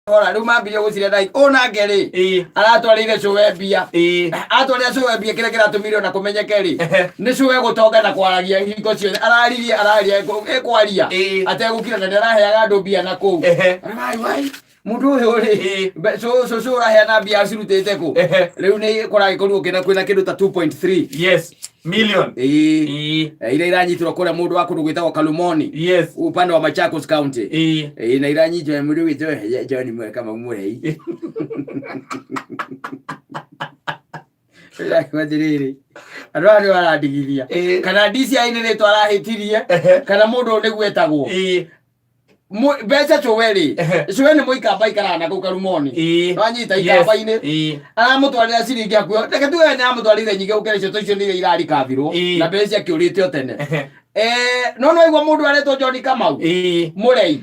Ora rĩu mambirie gũciria ndai onake rĩ aratwarĩire cũwe mbia. Atwarĩra cũwe mbia kĩrĩa kĩratũmire ona kũmenyeke rĩ nĩ cũwe gũtonga na kwaragia hingo ciothe araririe araria ĩkwaria ategũkira na nĩaraheaga andũ mbia na kũu. Wai wai mũndũ ũyũ rĩ cũcũ ũraheana mbia acirutĩte kũ? Rĩu nĩ kũragĩkorirwo kĩna kwĩna kĩndũ ta 2.3 Yes, million. Ĩĩ. Iria iranyitirwo kũrĩa mũndũ wa kũndũ gwĩtagwo Kalumoni upande wa Machakos County. Ĩĩ, na iranyitwo nĩ mũndũ gwĩtwo John Mweka Kamau Mũrei. Atĩrĩrĩ, andũ aya nĩ marandigithia. Kana DCI nĩ rĩtwa arahĩtirie kana mũndũ ũyũ nĩguo etagwo. Mbeca cũwe rĩ, cũwe nĩ mũikamba aikaraga na kũu Karumoni. Wanyita ikamba-inĩ. Aramũtwarĩra ciringi hakuhĩ, reke tuge nĩ aramũtwarĩire nyingĩ gũkĩra icio, tondũ icio nĩ iria irarikabirwo na mbeca ciakĩũrĩte o tene. No no igua mũndũ aretwo John Kamau Mũrei.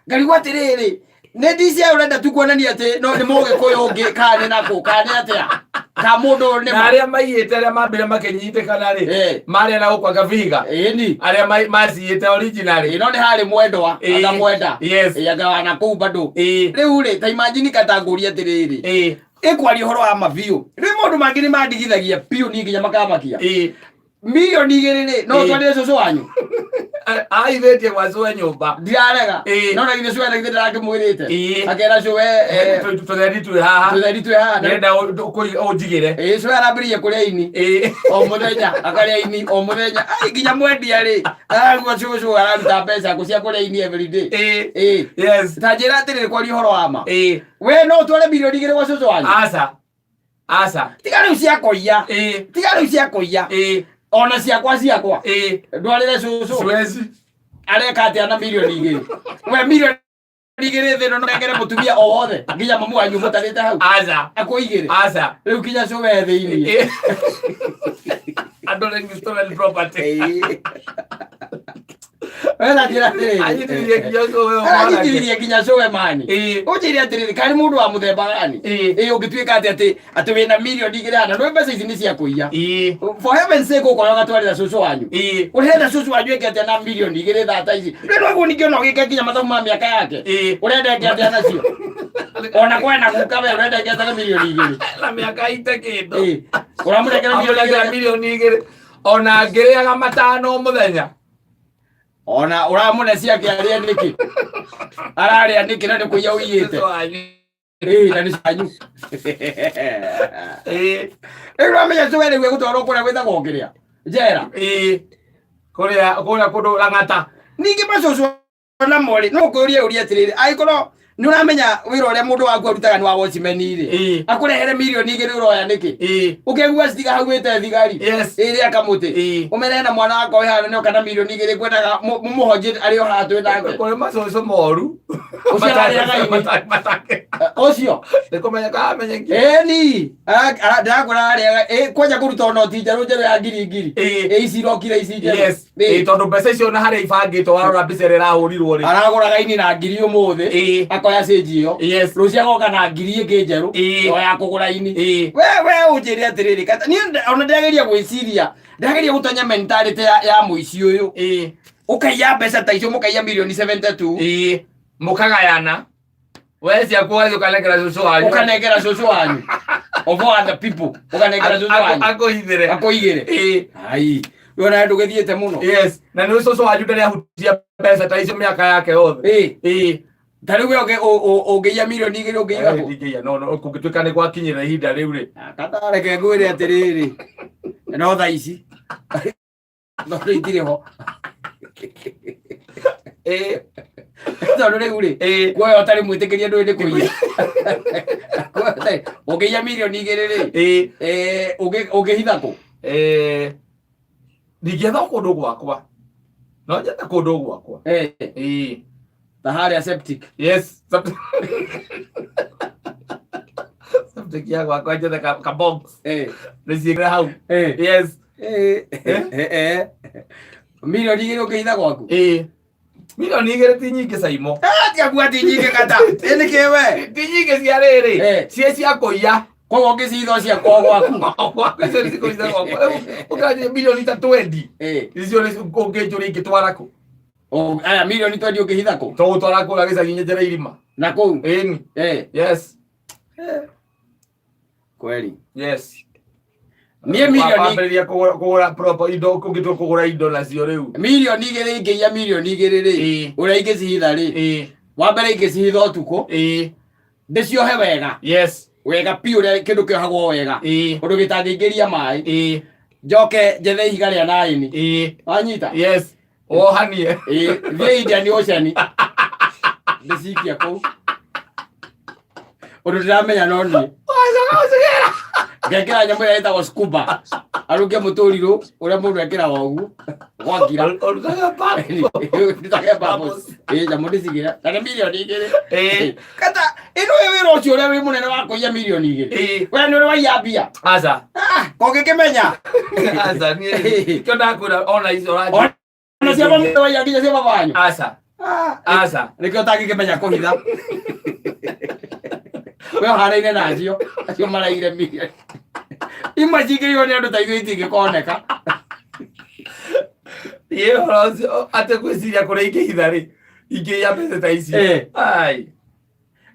Ngarigwo atĩrĩrĩ, nĩ DCI ũrenda tu kuonania atĩ no nĩ mũgĩkũyũ ũngĩ kana nĩ nakũ kana nĩ atĩa ka mũndũ ũyũ nĩ Na ma arĩa maiyĩte, arĩa mambire makĩnyitĩkana rĩ, marĩa na gũkwa Kabiga. Ĩni. Arĩa maciyĩte originally. Ĩ, no nĩ harĩ mwendwa anga mwenda. Ĩ, anga wa nakũu bado. Rĩu rĩ, ta imagine kata ngũrie atĩrĩrĩ, ĩkwaria ũhoro wa ma biũ, rĩu maũndũ mangĩ nĩ mandigithagia biũ niĩ nginya makamakia. 2 million rĩ, no ũtwarĩre cũcũ wanyu? Aithĩtie gwa cũwe nyũmba. Ndirarega. No na githĩ cũwe na githĩ ndarakĩmwĩrĩte? Akera cũwe Tũtheri twĩ haha. Tũtheri twĩ haha. Ndĩrenda ũnjigĩre. Ĩĩ, cũwe arambĩrĩirie kũrĩa ini o mũthenya, akarĩa ini o mũthenya. Ai, nginya mwendia rĩ ararugwo cũcũ araruta mbeca kũ cia kũrĩa ini every day? Ĩĩ. Ta njĩra atĩrĩrĩ, kwaria ũhoro wa ma, we no ũtware 2 million gwa cũcũ wanyu? Aca, aca. Tiga rĩu cia kũiya. Tiga rĩu cia kũiya. Ona ciakwa ciakwa ndwarĩre cũcũ. Siwezi. Areka atĩa na 2 million? We 2 million thĩ ĩno no nengere mũtumia o wothe, nginya mamu wanyu mũtarĩte hau? Aca. Akũigĩre? Aca. Rĩu kinya cũwe thĩiniĩ. Andũ rĩngĩ stolen property. Wena njĩra atĩrĩrĩ. Anyitithie nginya cũwe o mwanake. Aranyitithie nginya cũwe mani. Ũnjĩre atĩrĩrĩ, karĩ mũndũ wa mũthemba gani? Ĩĩ, ũngĩtuĩka atĩ atĩ wĩna 2 million na nĩ mbeca ici nĩ cia kũiya. For heaven's sake, ũkoya ũgatwarĩra cũcũ wanyu. Ũrenda cũcũ wanyu eke atĩa na 2 million thata ici? Rĩu noguo ningĩ ona ũgĩke nginya mathabu ma mĩaka yake. Ũrenda eke atĩa nacio? Ona kwena guka we ũrenda eke atĩa na 2 million? Na mĩaka ite kĩndũ. Ĩĩ. Ũramũnengera milioni Amũnengera igĩrĩ? 2 million ona ngĩrĩaga 5 mũthenya. Ona ũramũne ciake arĩa nĩkĩ? Ararĩa nĩkĩ na nĩ kũiya ũiyĩte? Cũcũ wanyu. Ĩĩ, na nĩ canyu. Rĩu ũramenya cũwe rĩu egũtwarwo kũrĩa gwĩtagwo kĩrĩa? Njera. Ĩĩ. Kũrĩa kũndũ Lang'ata. Ningĩ macũcũ namo rĩ, no ngũrie ũrie atĩrĩrĩ, angĩkorwo nĩ ũramenya wĩra ũrĩa mũndũ waku arutaga nĩ wa watchman rĩ, akũrehere 2 million ũroya nĩkĩ? Ũkĩigua citiga hau wĩte thigari. Ĩrĩa kamũtĩ. Ũmere na mwana wakwa wĩ haha nĩ oka na 2 million ngwendaga mũmũhonjie arĩ o haha twĩ nake. Kũrĩ macũcũ moru. Ũcio ararĩaga ini. Ũcio. Nĩ kũmenyeka amenyekire. Ĩni, ndĩrakwĩra ararĩaga kwanja kũruta noti njerũ njerũ ya ngiri ngiri. Ĩ, ici irokire ici njerũ. Ĩĩ, tondũ mbeca icio na harĩa ibangĩtwo warora mbica ĩrĩa ĩrahũrirwo rĩ. Aragũraga ini na ngiri ũmũthĩ. Akoya cĩnji ĩyo. Rũciũ agoka na ngiri ĩngĩ njerũ. O ya kũgũra ini. We ũnjĩre atĩrĩrĩ, niĩ ona ndĩrageria gwĩciria, ndĩrageria gũtonya mentality ya mũici ũyũ. Ũkaiya mbeca ta icio, mũkaiya 72 million. Mũkagayana. We ciaku ũgathiĩ ũkanengera cũcũ wanyu. Ũkanengera cũcũ wanyu. Of all other people, ũkanengera cũcũ wanyu. Akũhithĩre. Akũigĩre. Ai. We ona ndũgĩthiĩte mũno. Yes. Na nĩ cũcũ wanyu ndarĩ ahutia mbeca ta icio mĩaka yake yothe. Ta rĩu we ũngĩiya 2 million ũngĩiga kũ? Ndingĩiya, no kũngĩtuĩka nĩ gwakinyĩra ihinda rĩu rĩ. Kata reke ngwĩre atĩrĩrĩ. No thaa ici. Tondũ itirĩ ho. Tondũ rĩu rĩ, kuoya ũtarĩ mwĩtĩkĩrie ndũĩ nĩ kũiya. Kuoya ũngĩiya 2 million rĩ, ũngĩhitha kũ? Ndingĩetha kũndũ gwakwa. No njethe kũndũ gwakwa. Ta harĩa septic. Yes. Septic ya gwakwa njethe ka box. Nĩciĩkĩre hau. Yes. 2 million ũngĩhitha gwaku? Ĩĩ. 2 million ti nyingĩ, Saimo. Tiga kuga ti nyingĩ kata. Ĩ nĩkĩ we? Ti nyingĩ cia rĩrĩ. Ciĩ cia kũiya. Koguo ũngĩcihitha ciakwa gwaku. Gwaku icio nĩ cikũiya gwakwa. Rĩu ũkĩrathiĩ milioni ta 20. Icio nĩ ũngĩnjũria ingĩtwara kũ? Aya 20 million ũngĩhitha kũ? Tũgũtwara kũrĩa gĩcagi nyenjere irima. Na kũu. Ĩni. Yes. Kweli. Yes. Niĩ mirioni Wambĩrĩria kũgũra proper indo ũngĩtua kũgũra indo nacio rĩu. 2 mirioni ingĩiya 2 mirioni rĩ, ũrĩa ingĩcihitha rĩ, wa mbere ingĩcihitha ũtukũ, ndĩciohe wega. Wega piũ, ũrĩa kĩndũ kĩohagwo wega, ũndũ gĩtangĩingĩria maĩ. Njoke njethe ihiga rĩa naĩni. Wanyita? Yes. Wohanie. Ĩĩ, thiĩ Indian Ocean, ndĩcikie kũu ũndũ ndĩramenya no niĩ. Wacoka ũcigĩra. Ngekĩra nyamũ ĩrĩa ĩtagwo scuba, arũnge mũtũrirũ ũrĩa mũndũ ekĩraga ũguo gwakira. Ũrutaga bubble. Ndutage bubbles. Ĩĩ, nyamũ ndĩcigĩra na nĩ 2 mirioni. Kata ĩno ĩ wĩra ũcio ũrĩa wĩ mũnene wa kũiya 2 mirioni. We nĩ ũrĩ waiya mbia? Aca. Ah, kũngĩkĩmenya. Aca niĩ. Kĩo ndakwĩra ona icio ũranjĩra. Ona cia mami waiya nginya cia baba wanyu? Aca. Ah, Aca. nĩkĩo ũtangĩkĩmenya kũhitha. We ũhanaine na acio acio maraire mirioni imwe cingĩiywo nĩ andũ ta ithuĩ itingĩkoneka. Niĩ ũhoro ũcio atĩ gwĩciria kũrĩa ingĩhitha rĩ, ingĩiya mbeca ta icio. Ai.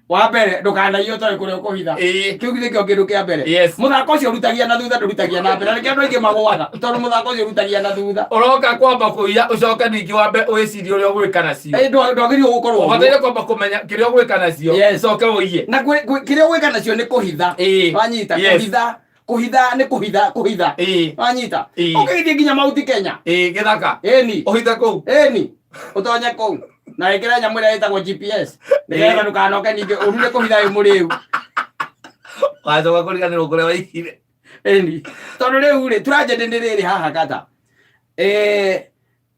Wa mbere, ndũkanaiye ũtoĩ kũrĩa ũkũhitha. Kĩu nĩkĩo kĩndũ kĩa mbere. Mũthako ũcio ũrutagia na thutha, ndũrutagia na mbere. Na nĩkĩo andũ aingĩ magũaga, tondũ mũthako ũcio ũrutagia na thutha. Ũroka kwamba kũiya, ũcoke ningĩ wambe wĩcirie ũrĩa ũgwĩka nacio. Ĩ, ndwagĩrĩirwo gũkorwo ũguo. Ũbataire kwamba kũmenya kĩrĩa ũgwĩka nacio, ũcoke ũiye. Na kĩrĩa ũgwĩka nacio nĩ kũhitha. Wanyita? Kũhitha, kũhitha nĩ kũhitha, kũhitha. Wanyita? Ũkĩgĩthiĩ nginya Mount Kenya. Ĩĩ, gĩthaka. Ĩni. Ũhithe kũu. Ĩni, ũtonye kũu na ĩkĩre nyamũ ĩrĩa ĩtagwo GPS, nĩgetha ndũkanoke ningĩ ũrure kũhitha wĩ mũrĩu. Wacoka kũriganĩrwo kũrĩa waigire. Ĩni, tondũ rĩu rĩ, tragedy nĩ rĩrĩ haha kata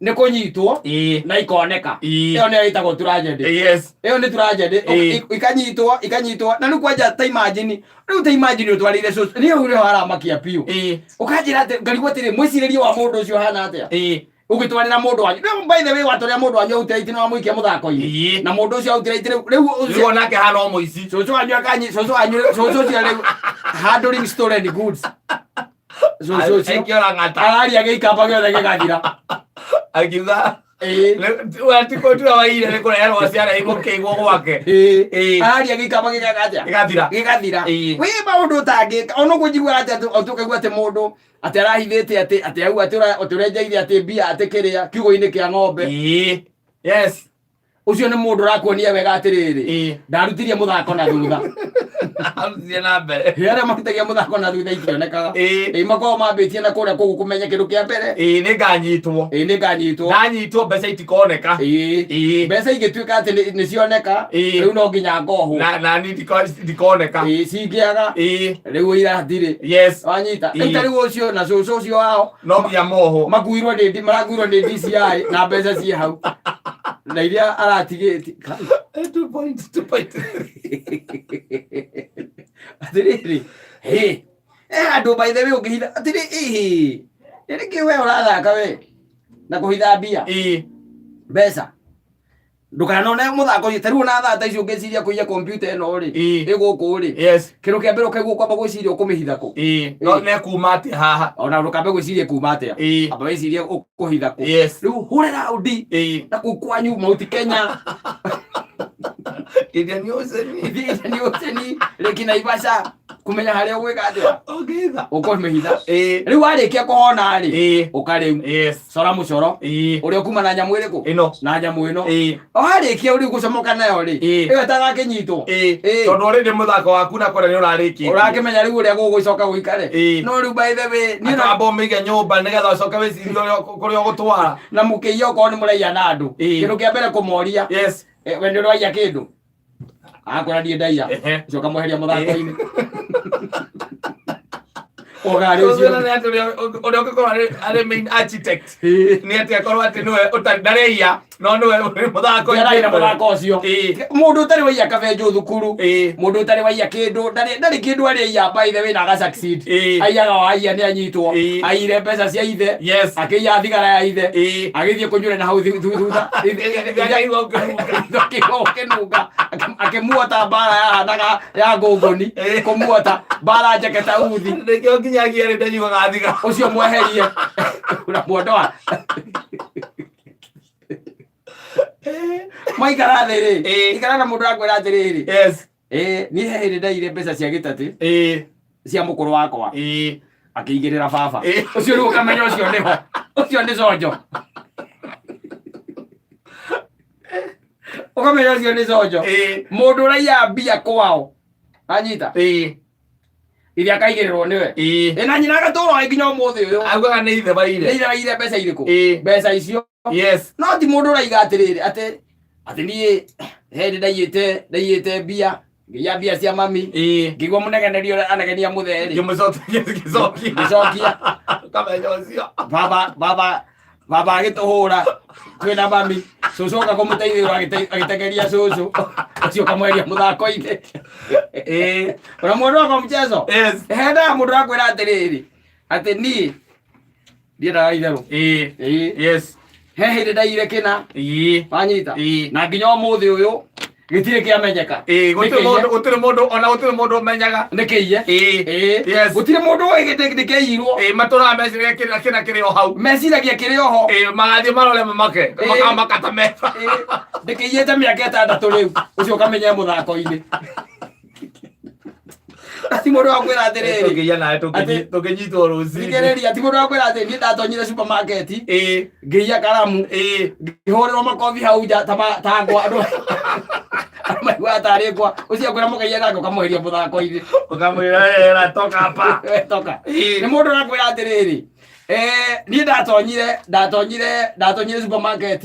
nĩ kũnyitwo na ikoneka. Ĩyo nĩyo ĩtagwo tragedy. Ĩyo nĩ tragedy. Ikanyitwo, ikanyitwo na rĩu kwanja ta imagine rĩu, ta imagine ũtwarĩire cũcũ. Niĩ rĩu nĩho haramakia biũ. Ũkanjĩra atĩ ngarigwo atĩrĩ, mwĩcirĩrie wa mũndũ ũcio ũhana atĩa ũgĩtwarĩra mũndũ wanyu rĩu? By the way, watwarĩra mũndũ wanyu outright, nĩ wamũikia mũthako-inĩ. Na mũndũ ũcio outright rĩu Rĩu onake hana o mũici. Cũcũ wanyu akanyi, cũcũ wanyu, cũcũ ũcio rĩu handling stolen goods, cũcũ ũcio Aikĩora ng'ata. Araria gĩikamba gĩothe gĩgathira. Akiuga tiwe waire nĩ kũreherwo ciana igũkĩigwo gwake. Araria gĩikamba gĩgeka atĩa? Gĩgathira. Gĩgathira. Wĩ maũndũ ũtangĩka ona ũguo njiguaga atĩ ũkaigua atĩ mũndũ atĩ arahithĩte atĩ au atĩ atĩ ũrenjeire atĩ mbia atĩ kĩrĩa kiugũ-inĩ kĩa ng'ombe. Ũcio nĩ mũndũ ũrakuonia wega atĩrĩrĩ, ndarutirie mũthako na thutha. Arutithie na mbere. Arĩa marutagia mũthako na thutha itionekaga. Ĩĩ, makoragwo mambĩtie na kũrĩa kũu kũmenya kĩndũ kĩa mbere. Ĩĩ, nĩ nganyitwo. Ĩĩ, nĩ nganyitwo. Ndanyitwo mbeca itikoneka. Mbeca ingĩtuĩka atĩ nĩ cioneka, rĩu no nginya ngohwo. Na ni ndikoneka. Ĩĩ, cingĩaga, rĩu ira hatirĩ. Wanyita? Rĩu ta rĩu ũcio na cũcũ ũcio wao No nginya moho. Makuirwo nĩ marakuirwo nĩ DCI na mbeca ciĩ hau na iria aratigĩtie. Two point, two point. Atĩrĩrĩ, hĩ handũ by the way ũngĩhitha atĩrĩ, ĩhĩ, nĩ we ũrathaka we na kũhitha mbia, mbeca, ndũkanone mũthako ũcio. Ta rĩu ona thaa ta icio ũngĩciria kũiya kompiuta ĩno rĩ, ĩ gũkũ rĩ, kĩndũ kĩa mbere ũkaigua kwamba gwĩciria ũkũmĩhitha kũ. Ĩĩ, no ne kuma atĩa haha? Ona ndũkambe gwĩciria kuma atĩa. Amba wĩcirie ũkũhitha kũ. Rĩu hũre raundi na kũu kwanyu Mount Kenya. Indian Ocean. Indian Ocean, Lake Naivasha, kũmenya harĩa ũgwĩka atĩa. Ũngĩhitha. Ũkũmĩhitha. Rĩu warĩkia kũhona rĩ, ũka rĩu cora mũcoro ũrĩa ũkuma na nyamũ ĩrĩkũ. Ĩno. Na nyamũ ĩno. Warĩkia rĩu gũcomoka nayo rĩ, ĩyo ĩtagakĩnyitwo. Tondũ already mũthako waku na kũrĩa nĩ ũrarĩkĩtie. Ũrakĩmenya rĩu ũrĩa gũgũcoka gũikare. No rĩu by the way niĩ Akamba ũmĩige nyũmba nĩgetha ũcoke wĩcirie kũrĩa ũgũtwara. Na mũkĩiya, okorwo nĩ mũraiya na andũ, kĩndũ kĩa mbere kũmoria, "We nĩ ũraiya kĩndũ?" Akwĩra, "Niĩ ndaiya." Coka mweheria mũthako-inĩ ũgarĩ Ũcio ũcio. nĩ atĩ ũrĩa ũngĩkorwo arĩ main architect nĩ atĩ akorwo atĩ nĩwe ndareiya no nĩwe ũrĩ mũthako-inĩ. Ndaraina mũthako ũcio. Mũndũ ũtarĩ waiya kabenjũ thukuru, mũndũ ũtarĩ waiya kĩndũ, ndarĩ kĩndũ arĩiya by the way na aga succeed. Aiyaga o aiya nĩ anyitwo. Aiyire mbeca cia ithe, akĩiya thigara ya ithe, agĩthiĩ kũnyuĩra na hau thutha. Akĩigua ũkĩnunga. Akĩigua ũkĩnunga. Akĩmuota mbara yahanaga ya ngũngũni. Kũmuota mbara njeke ta uthi. Nĩkĩo nginyagia rĩ ndanyuaga thigara. Ũcio mweherie na mwondoa. Mwaikara thĩ rĩ, Ĩĩ. ikara na mũndũ akwĩra atĩrĩrĩ, Yes. ĩĩ niĩ he hĩndĩ ndaire mbeca cia gĩtatĩ cia mũkũrũ wakwa, akĩigĩrĩra baba. Ũcio rĩu ũkamenya ũcio nĩho, ũcio nĩ conjo, ũkamenya ũcio nĩ conjo. Mũndũ ũraiya mbia kwao anyita iria akaigĩrĩrwo nĩwe. Ĩ na nyina agatũra nginya ũmũthĩ ũyũ. Augaga nĩ ithe nĩ waire. Ithe waire mbeca irĩkũ? Mbeca icio. Yes. No ti mũndũ ũraiga atĩrĩrĩ, atĩ niĩ he hĩndĩ ndaiyĩte mbia, ngĩiya mbia cia mami, ngĩigua mũnegenerio ũrĩa anegenia mũthee rĩ. Ngĩmũcokia, ngĩcokia. Ngĩcokia. Ũkamenya ũcio. Baba agĩtũhũra twĩna mami, cũcũ oka kũmũteithĩrĩra, agĩtengeria cũcũ ũcio, ũkamweria mũthako-inĩ. Ona mũndũ wakwa mchezo. Yes. Hendaga mũndũ akwĩra atĩrĩrĩ, atĩ niĩ ndiendaga itherũ. Ĩĩ. He hĩndĩ ndaiyire kĩna. Wanyita? Na nginya ũmũthĩ ũyũ gĩtirĩ kĩamenyeka. Gũtirĩ Nĩkĩiye. mũndũ, gũtirĩ mũndũ, ona gũtirĩ mũndũ ũmenyaga. Nĩ kĩiye. Ĩĩ. Ĩĩ. Yes. Gũtirĩ mũndũ ũĩ nĩ kĩiyirwo. Matũraga meciria kĩna kĩna kĩrĩ o hau. Meciragia kĩrĩ oho. Magathiĩ marore mamake. Makamakata meba. Ĩĩ. Ndĩkĩiyĩte mĩaka 6 rĩu, ũcio ũkamenya mũthako-inĩ. Ti mũndũ wa kwĩra atĩrĩrĩ, Tũngĩiya nawe tũngĩnyitwo rũcinĩ. Thikĩrĩria, ti mũndũ wa kwĩra atĩ niĩ ndatonyire supermarket, ngĩiya karamu, ngĩhũrĩrwo makobi hau nja ta ngwa, andũ maiguaga tarĩ ngwa. Ũcio akwĩra mũkaiya nake ũkamweheria mũthako-inĩ. Ũkamwĩra, "Era, toka hapa." Toka. Ĩĩ. Nĩ mũndũ ũrakwĩra atĩrĩrĩ, niĩ ndatonyire supermarket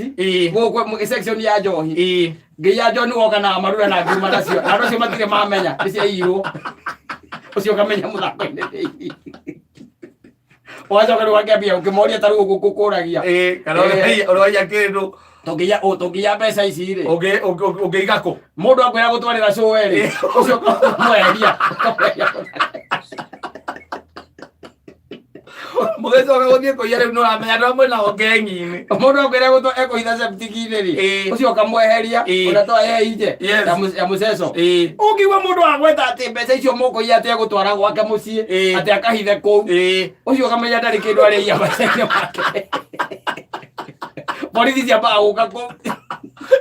gũkũ section ya njohi, ngĩiya njohi woka na marura na ngiuma nacio, na andũ acio matirĩ mamenya nĩ ciaiyirwo. Ũcio ũkamenya mũthako-inĩ nĩ ũgacoka rĩu ũgakĩambia ũkĩmoria ta rĩu ũguo ngũkũragia. Kana ũraiya kĩndũ. Tũngĩiya mbeca ici rĩ, Ũngĩiga kũ? Mũndũ akwĩra gũtwarĩra cũwe rĩ, ũcio ũkamweheria. Mũgĩcoka gũthiĩ kũiya rĩu nĩũramenya andũ amwe nao ngengi-inĩ. Mũndũ akwĩra ekũhitha septic-inĩ rĩ, ũcio ũkamweheria. Ona to ehinje ya mũceco. Ũngĩigua mũndũ agweta atĩ mbeca icio mũkũiya atĩ egũtwara gwake mũciĩ, atĩ akahithe kũu, ũcio ũkamenya ndarĩ kĩndũ arĩia maica-inĩ make. Borithi ciambaga gũka kũu.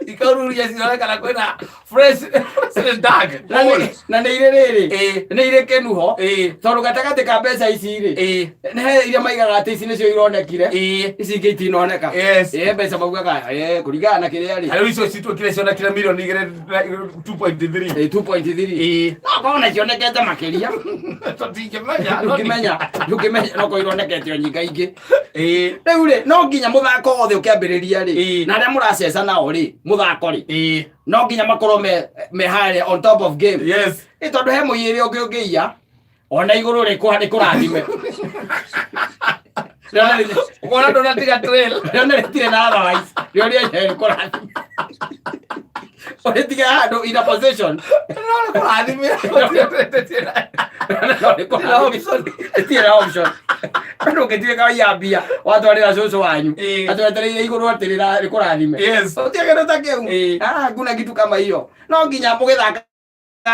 Ikaururia cirore kana kwĩna fresh fresh dark. Na nĩ irĩ rĩrĩ, nĩ irĩ kĩnuho, tondũ gatagatĩ ka mbeca ici rĩ, nĩ he iria maigaga atĩ ici nĩcio ironekire, ici ingĩ itinoneka. Yes. Mbeca maugaga kũringana na kĩrĩa rĩ. Rĩu icio cituĩkire cionekire mirioni 2 na 2.3. 2.3. No korwo na cionekete makĩria. Tũtingĩmenya. Ndũngĩmenya, no korwo ironekete o nyingaingĩ. Rĩu rĩ, no nginya mũthako wothe ũkĩambĩrĩria rĩ, na arĩa mũraceca nao rĩ mũthako rĩ, no nginya makorwo me harĩa on top of game. Yes. Ĩ tondũ he mũiyĩre ũngĩ ũngĩiya ona igũrũ rĩ, nĩ kũrathime. Ũkona ndũnatiga trail. Rĩona rĩtirĩ na otherwise, rĩo rĩenyewe nĩ kũrathime, ũrĩtige handũ in a position. No nĩ kũrathime. No nĩ kũrathime, rĩtirĩ na option, tondũ ũngĩtuĩka waiya mbia watwarĩra cũcũ wanyu, atĩ wetereire igũrũ atĩ rĩkũrathime. Ũtige kĩndũ ta kĩu. Ah, kuna kitu kama hiyo. No nginya mũgĩthaka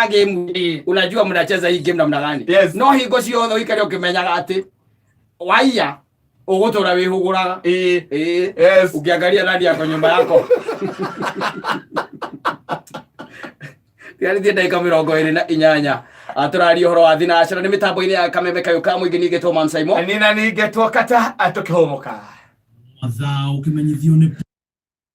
game, unajua mnacheza hii game namna gani. Yes. No hingo ciothe ũikare ũkĩmenyaga atĩ waiya ũgũtũra wĩhũgũraga. Ĩĩ. Yes. Ukiangalia ndani yako nyumba yako. Tigarĩtie ndagĩka 28. Tũraria ũhoro wa thinacara nĩ mĩtambo-inĩ ya kameme kayũ ka mũingĩ, ningĩ Toman Simon. Nina ningetwo kata tũkĩhũmũka. Mathaa ũkĩmenyithio nĩ